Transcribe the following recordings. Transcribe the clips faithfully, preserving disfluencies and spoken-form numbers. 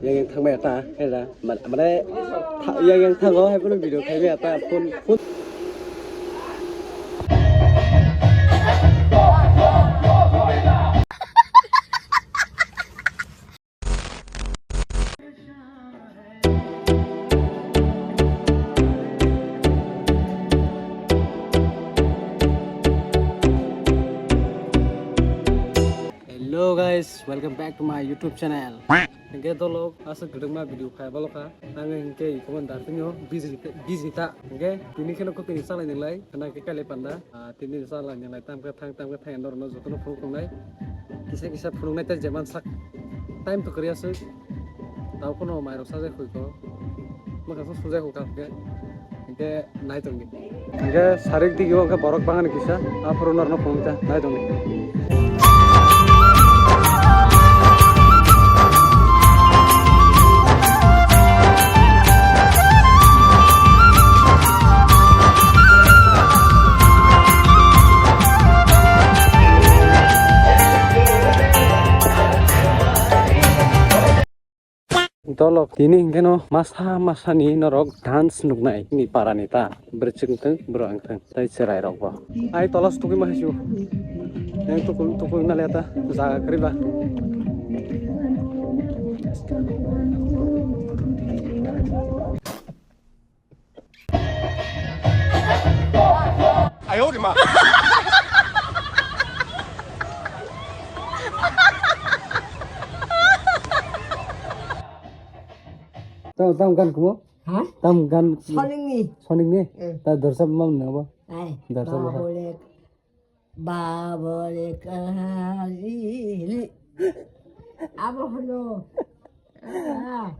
Yang yang thangmaya ta, hera. Mane, yang yang thango, hai phano video khaimaya ta, phone, phone. Hello guys, welcome back to my YouTube channel. Hingke dolok aswk kwdwkma video khai balo kha. Ang hingke ikoman dartino busy busy ta. Hingke tini kheno kokini salai ninglai khana ke kale panda. Ah, tini salai ninglai tam khe thang tam khe thang norno jotono phunuk tongnai. Kisa kisa phunuknai ta jeman sak time to kwrwi aswk. Tao kono mairok sajak khuiko. Mokha sujak khuka hingke. Hingke nai tongdi. Hingke sarik digi o hingke borok bangani kisa, aphuru norno phunukjak, nai tongdi. Dolok tini hingke no masa masa ni norok dance nuknai ni para ni ta. Bwrwi chwng thung, bwrwi ang thung, tei chwrai rok bo. Ai tola se tukui ma haisu. Yang tukui, tukui ma le ta, jaga kwrwi ba. Tamo, tamo gan kumo? Ha? Tamo gan kumo? Soning ni. Soning ni? Eh. Ta dorsa mam nabo? Ai. Dorsa ba. Babole kahari. Abo hono. Ah.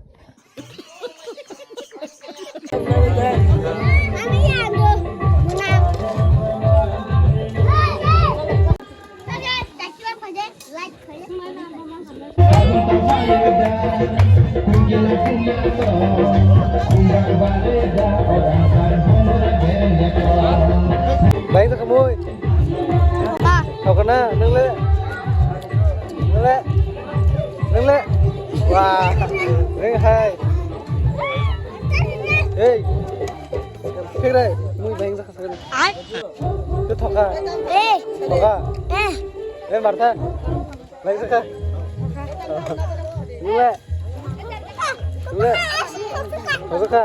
Bai ta kamoi. Thokna nang le. Nang le. Nang le. Wah. Nang hai. Hey. Thik re. Mui bai ta. Ai. Ke thoka. Eh. Thoka. Eh. Eh, Martha. Lai saka. Nule. Nule. Thoka.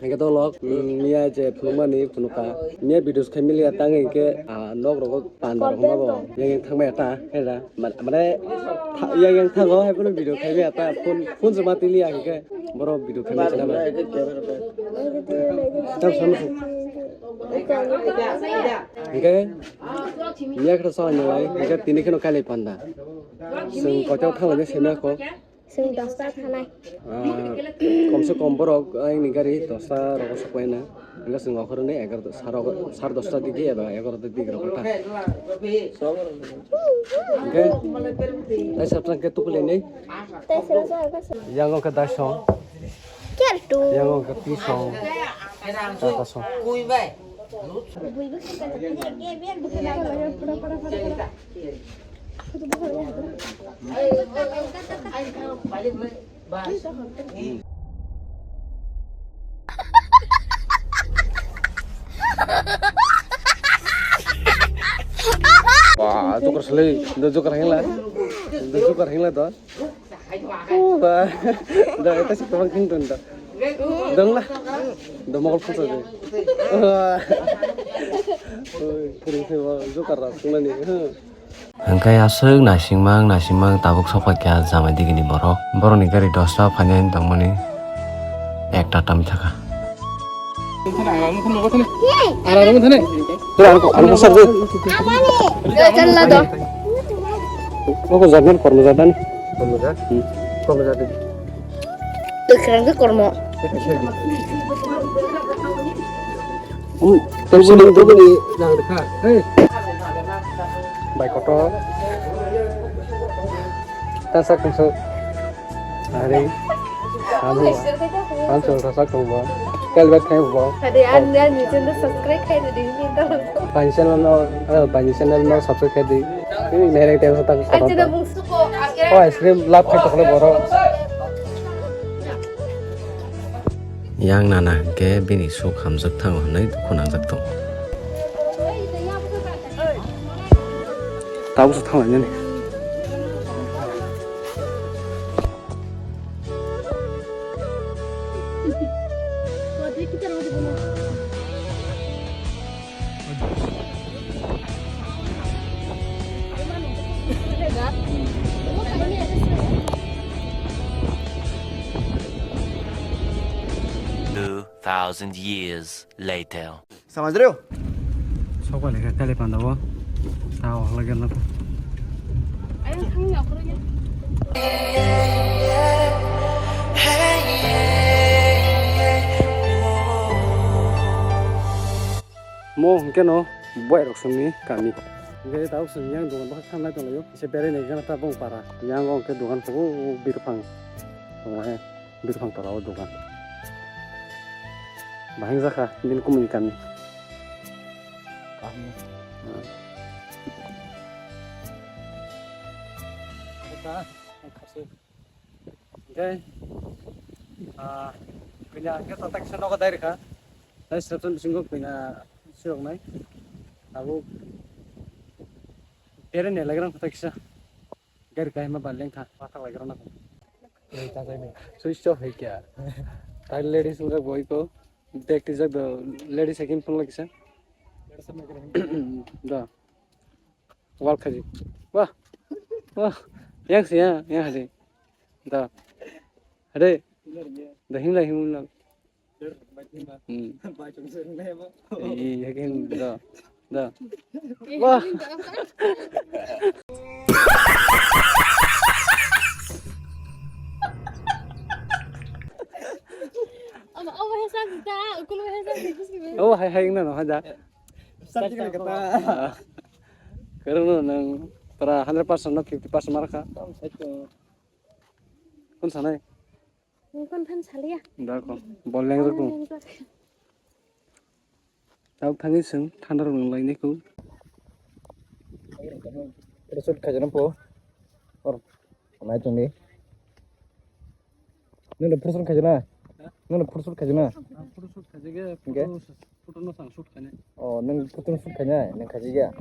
Hingke dolok, mm, miya je phunukmani phunukha. Miya videos khai miliya tang hingke, ah, nok rogo panda rok ma bo. Yang yang thangmaya ta, hera. Ma-, mane, tha-, yang yang thango, hai phano video khai miliya ta. Phone, phone se ma tiliya hingke, borok video khai miliya ta. Tam sama se. Hingke, miya khe sa nilai, hingke tini kheno kailai panda. Sing kochao thanglai se miya ko. Chwng dosta thanai. Ah, komse kom borok, ah, ini gari dosta rogo sokpaina. Hingke chwng okhoroni egaroh, sar, sar dosta digi eba egaroh digi rok kha. Hingke, tai sapsang ke tukuli ni. Tai sapsang ke. Yang oke dasong. Kertu. Yang oke pisong. Kata song. Wah, joker sele, do joker hengla, do joker hengla do. Uba, da eta sik tabang khing ton da. Dong la, do mokol phuto de. Uba. Oi, kering se ba, joker ra sung nani. Hingke aswk naisingmang, naisingmang tabuk sokphaikha jamai digini borok. Borokni gari dosta phainani tongmani ekta tamwi thaka. Ogo jadon kormo jadon. Kormo jadon. Hmm. Kormo jadon. Kwrwngkhe kormo. Hmm. Bai kotor. Tasa kungsa. Are. Ang ang chwng rwchap tongo. Helmet khai bo. Hadi ang ang ni channel subscribe khai di ni to. Pani channel no, eh, pani channel no subscribe khai di. Ini nereng teng sa tak. Ang channel bung suko. Oh, ice cream lab khai tokle boro. Yang nana hwnkhe bini suk hamjak thango hwnwi dukhu nangjak tongo. Tabuk se thanglainani. Two thousand years later. Samajreo. Sokpali khe kali panda o. Ta o hwlai gana. Mo hwnkhe no boy rok songni kami. Hwnkhe ta o song yang dogan bwkha khanai tonglaio. Kisa berai nai gana ta bong para. Yang o hwnkhe dogan kubu birphang. Tongo he. Birphang tola o dogan. Bahai wngjakha bini kumui kami. Kaham. Hmm. Kha, kha se. Hwnkhe, ah, kanya hwnkhe tatak se nogo dai rwkha. Dai srapsan bisingo kanya siroknai. Abo tere ne lagrang kota kisa. Gari kaima ba lengkha, pathak lai grana. Switch off hai kya? Tai ladies wngkha boi ko. Bag tijak do ladies hakin phone lagi sa. Da. Wal khaji. Wah. Wah. Yang si ya, yang hade. Da. Hade. Da himla himla. Hmm. Iya, kan, da. Da. Wah. Oh, hai, hai, no, no, da. Karena nang para hundred percent no fifty percent marka. Kun sanai? Nokon phan saliya. Da ko, bol lengjak tong. Bol lengjak. Tabuk thangwi chwng thanda rok nang lainai kho. Photoshoot khaijana po. Or nai tongdi. Nang photoshoot khaijana? Ha? Nang photoshoot khaijana? Ang photoshoot khaijage, hwnkhe? Photo, photo no sang shoot khainai. Oh, nang photo no shoot khainai, nang khaijage.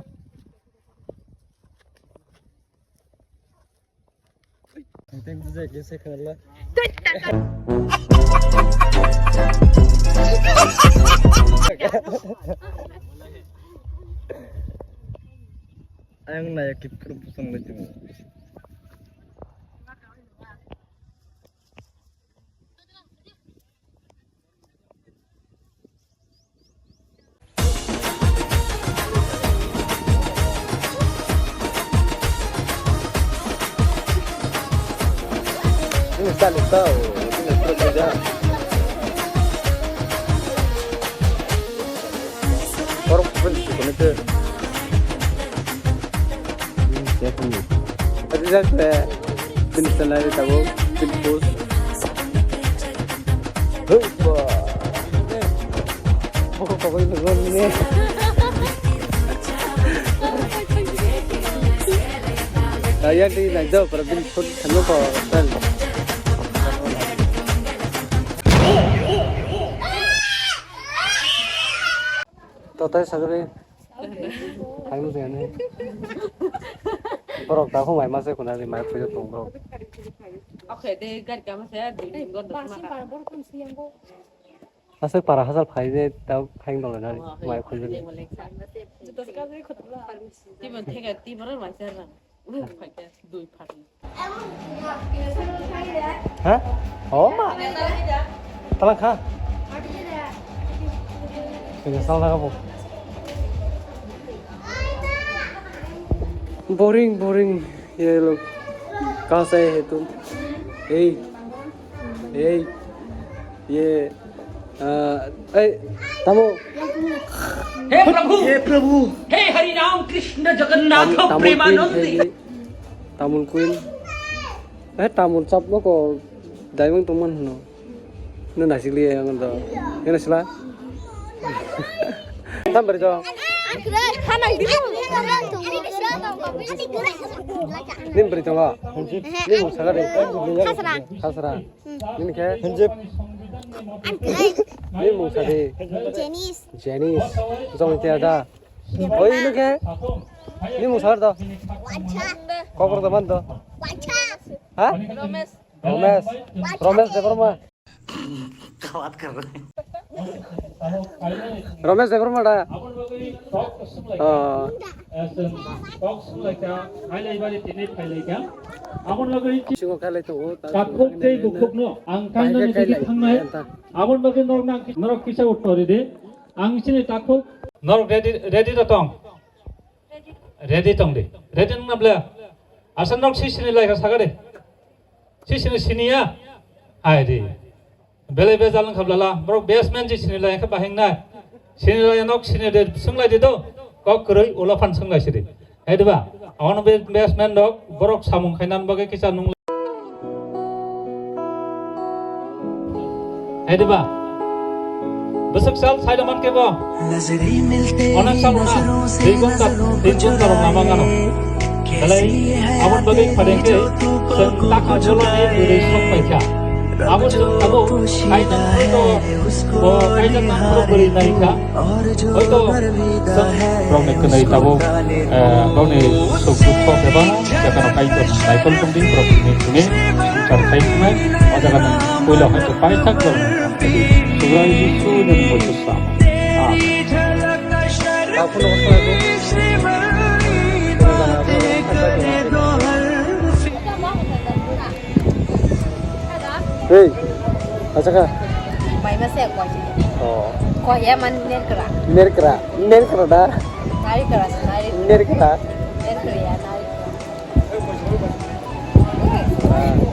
Ayang naya kipur pusang lagi. Ini salut tau, ini terus kerja. Orang pun itu. Adi jak le, bini salary tabuk, bini post. Hei, ba. Bokok kogoi nunggu ni. Ayang di nai jauh, para bini post kanu ko, kan. Totai sagri. Hai mujhe ne. Borok da humai ma se khuna ri mai phujo tong borok. Oke de gar kama se dui din gor dok ma. Aswk para hachal phai de ta phai dong na mai phujo. Tibon thega tibor mai se rang. Dui phato. Ha? Oh ma. Talang kha. Kaya sal na bo. Boring, boring. Ye log. Kahan se hai tum? Hey. Hey. Ye. Ah, hey. Tamo. Hey Prabhu, hey Prabhu. Hey हरि राम कृष्ण Jagannath Tamul, Tamul Queen Premanand. Hai ni. Tamul Queen. Eh, Tamul chap no ko. Daimang tongman hino. Nung naisik liya yang do. Yang nasila. Tam beri jong. Nim beri jong. Nim mung saga de. Khasra. Khasra. Nim khe. Nim mung saga de. Jenis. Jenis. Jong tia da. Oi, ino khe? Ni mung sar do? Kokor do man do? Ha? Romesh. Romesh Debbarma. Romesh Debbarma da? Oh. Singo khailai tongo, ta Takhuk tei bukhukno ang kainani tigi thangnai. Aboni bagwi norok nang, norok kisa uttor ridi. Ang sini takhuk. Norok ready, ready da tong? Ready tong di. Ready nang na ble? Asa norok si sini lai ka saga de. Si sini sini ya. Hai di. Belai bejal wng kha blala. Borok best man si sini lai ka bahing na. Sini lai nok sini de sung lai di do. Kok kwrwi ula phan sung lai sidi. Hai di ba? Ono be best man dok borok samung khainan bagwi kisa nung. Hai diba? Bwswk sal sai rwman khe bo. Onek sal wngna, dui ghonta, dui ghonta rok lama gano. Belai aboni bagwi phadeng khe chwng takhuk bolongni bwrwi sok pai kha. Abo chwng tabuk kaijaknai to, bo kaijaknai phuru bwrwi nai kha. Hoito chwng rokni kwnwi tabuk, eh, bokni suk dukho bebak. Jaga no kaitor naikol tongdi, borok ni thani swngchar khai thangnai. O jaga no puila hai khe paithak borok ni thani Subrai Jisu ni mung bai khe sa. Amen. Hei, acha kha. Mai ma se koi. Oh. Koi ya man ner kra. Ner kra, ner kra da. Nari kra, nari. Ner kra. Ner kra ya, nari kra.